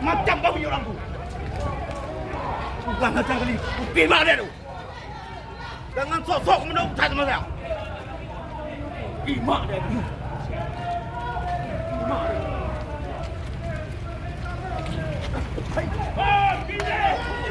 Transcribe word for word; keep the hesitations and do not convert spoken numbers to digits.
Macam bau orang tu. Kurang ajar kali. Kupi mak dia tu. Jangan sok-sok meunurot that masa. Kupi mak dia tu.